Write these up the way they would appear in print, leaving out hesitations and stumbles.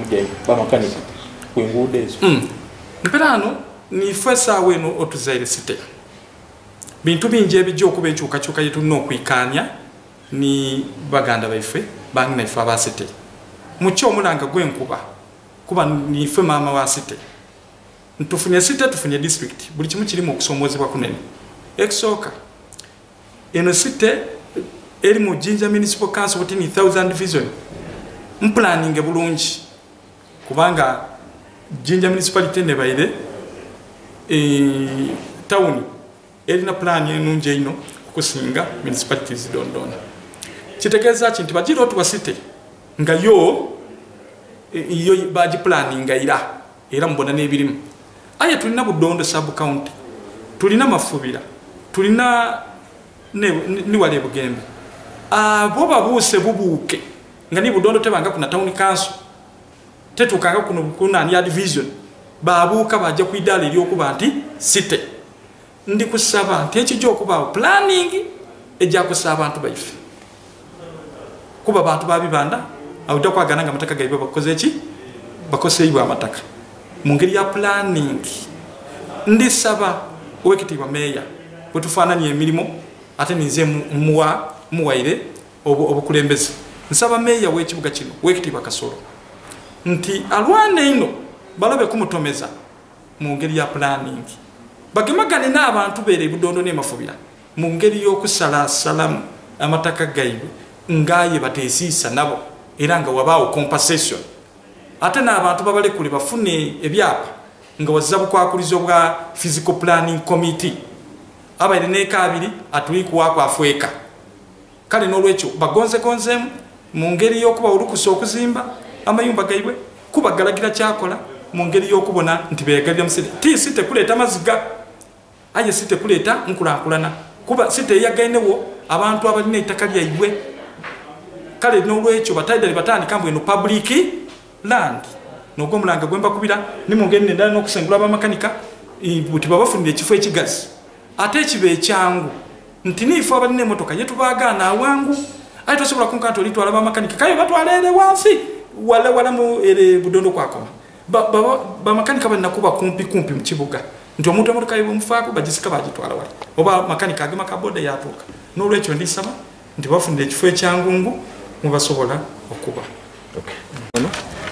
emirimu gyaibwe bamakanika ku enguudo ezo. Mperano nife esaawa eno otuzaire city bintu bingi ebijja okuba enkyukakyuka yetulina okwikaanya ni baganda baife bangi naife aba city mukyo omulanga gw'enkuba kuba nife maama wa city ntufunye city tufunye district buli kimu kirimu okusomoozebwa kunene. Ekisooka eno city eri mu Jinja Municipal Council buti ni 1000 vision mplanninge bulungi kubanga Jinja Municipality nebaire town erina plan enungi eno okusinga municipalities dondona. Kitegeeza ki nti bagira otuwa city nga yo baji planninga era mubona n'ebirimu. Aye tulina Budondo sub county, tulina Mafubira, tulina niwale Bugembe. Abo babuuse bubuuke nga ni Budondo tebanga kuna town council tetukanga kuno kuna ya division babuuka bajja ku idala eryokuba nti city. Ndi kusaba nti ekijja okubaawo planning ejja kusaba abantu baife kuba abantu babibanda awujja kwagana nga amataka gaibwe bakoze eki bakoseibwe amataka mu ngeri ya planning. Ndisaba owekitiibwa meeya bwe tufaananya emirimu ate ninze muwaire obukulembeze. Nsaba meeya w'ekibuga kino owekitiibwa Kasolo nti alwane ino balobe kumutomeza mu ngeri ya planning bagemagane n'abantu beere Budondo ne Mafubira mu ngeri y'okusalasalamu amataka gaibwe ngaye bateesiisa nabo era nga wabaawo compensation ate n'abantu babalekule bafune ebyapa nga wazza bukwakulizo bwa physical planning committee abaire n'eka abiri atulikuwako afweka. Kale n'olwekyo bagonzegonzeemu mu ngeri y'okuba olukusa okuzimba amayumba gaibwe kubagalagira kyakola mu ngeri y'okubona nti beeyagalira mu city. Ti si tekuleeta maziga aye si tekuleeta nkulankulana kuba si teyagainewo abantu abalina ettaka lyaibwe. Kale n'olwekyo bataidali batandika mbu eno public land n'ogwomulanga gwe mbakubira ni mu ngeri endala n'okusengula abamakanika buti babafunire ekifo ekigazi ate ekiba ekyangu nti niife abalina emmotoka ye tubaagaana awangu aye tosobola kunka nti olitwala bamakanika kale batwala ere wansi wala wala mu ere Budondo kwakoma. Bamakanika balina kuba kumpi kumpi mu kibuga nti omuntu emmotoka ye bwemufaako bagisika bagitwala wali oba makanika agema kaboda yatuuka. N'olwekyo ndisaba nti bafunire ekifo ekyangungu mubasobola okuba.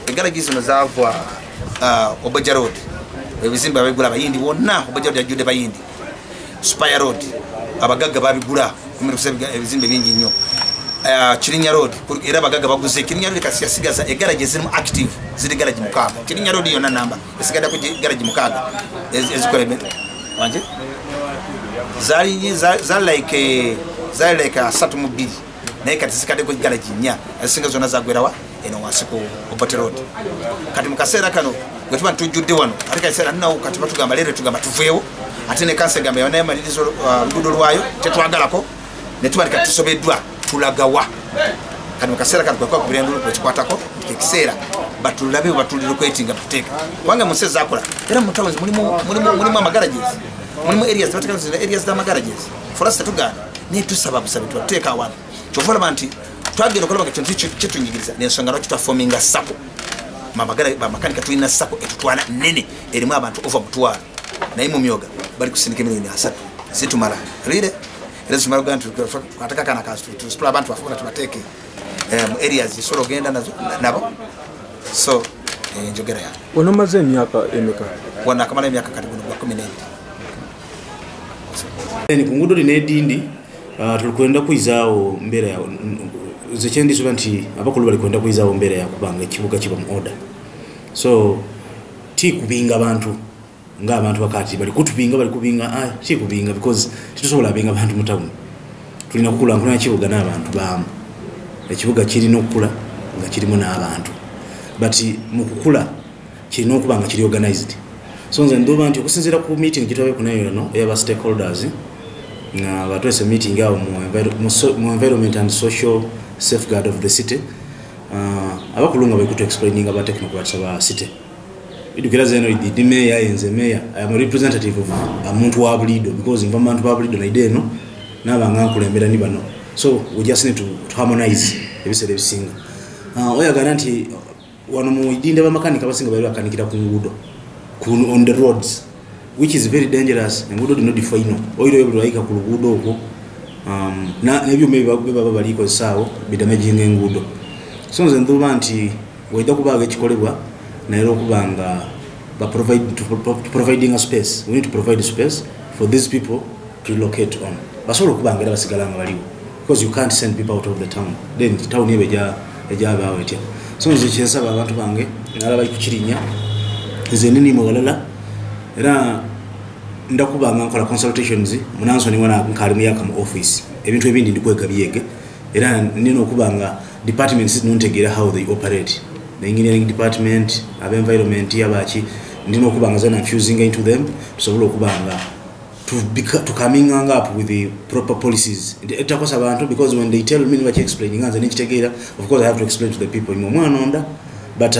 Egaragi zino zaava Oboja Road ebizimbe babigula abayindi bonna. Oboja Road yajjudde bayindi. Spire Road abagagga babigula ebizimbe bingi nnyo. Kirinya Road era abagagga baguze. Kirinya Road kasi yasigaza egaragi ezirimu active ziri garagi 6. Kirinya Road yonna namba esigadde ku garagi 6 ezikola wanje zaali like 32 naye kati zikaddeko garagi 4 ezisinga zonna zagwerawa eno wansi ku Obote Road. Kati mu kaseera kano bwe tuba ntujjudde wano ate kaseera nnawo kati batugamba leero tugamba tuveewo ate ne kansa egamba naye maliriza oluguudo lwayo tetwagalako ne tuba kati tusobeddwa tulagawa. Kati mu kaseera kano kwekubira endulu kwekikwatako nti ekiseera batulabe batulirokwetinga tuteeka kubanga mu nsi ezaakola era mu towns mulimu amagarages mulimu areas bateeka areas z'amagarages for us tetugaana naye tusaba busabe tubateeka awantu. Kyova olaba nti twagenda okulaba nga kintu kitunyigiriza n'ensonga lwaki twafominga SACCO. Bamakanika tulina SACCO etutwala nnene erimu abantu over 500 naye mu myoga bali kusindika miliyoni 3 zitumala rire era zitumala ogamba nti ataka kana tusitula abantu bafuna tubateeke mu areas zisobola ogenda nabo. So enjogera yange onomaze emyaka emeka? Wano akamala emyaka kati guno gwa 12. Ku nguudo lino edindi tulikwenda kwizaawo mbeera ya nze kyendisuba nti abakulu balikwenda kwizaawo mbeera yakubanga ekibuga kiba mu order. So ti kubinga abantu ng'abantu bakati bali kutubinga bali kubinga ti kubinga because titusobola binga abantu mu town. Tulina kukulankulana ekibuga n'abantu baamu. Ekibuga kirina okukula nga kirimu n'abantu but mu kukula kirina okuba nga kiri organized. So nze ndoba nti okusinziira ku meeting gye kunayo eno ey'aba stakeholders nga batwese meeting awo mu environment and social safeguard of the city abakulu nga bekutu explaining about technocrats aba city. Idukira zeno idi mayor yenze mayor I am a representative of omuntu wa bulido because nva abantu ba bulido naide eno n'abanga nkulembera ni bano. So we just need to harmonize ebiseera ebisinga. Oyagala nti Wano mu Idinda bamakanika abasinga bali bakanikira ku nguudo, on the roads, which is very dangerous. Enguudo dino difaino oiro yo buli ku luguudo okwo, n'ebyuma bye baba balikozesaawo bidamaginga enguudo. So nze nduba nti waida kubaaga ekikolebwa, naye okuba nga providing a space. We need to provide space for these people to relocate on, basobola okuba nga era basigala nga baliwo, because you can't send people out of the town, then town ebe ejabaawo etya? So nze kyensaba abantu bange nala bali kukirinya, nze nini walala era ndakubanga nkola consultations munansoni wana nkali muyaka mu office, ebintu ebindi ndikwega byege, era nina okubanga departments nontegeera how they operate, the engineering department, abe environment, abaki, ndina okubanga zana infusing into them, tusobola okubanga to coming up with the proper policies etakosa abantu, because when they tell me what explaining nze nekitegeera. Of course I have to explain to the people imwe omwana onda, but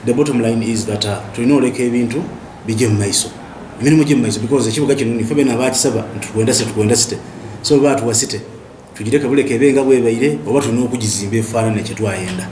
the bottom line is that tulina oleka ebintu bijje mu maiso, emirimu gye mu maiso, because ekibuga kino nife bena abakisaba nti tukwenda site, tukwenda site. So batuwa site tugireke buleke ebe nga bwebaire, oba tulina okugizimba efaanana kyetwayenda.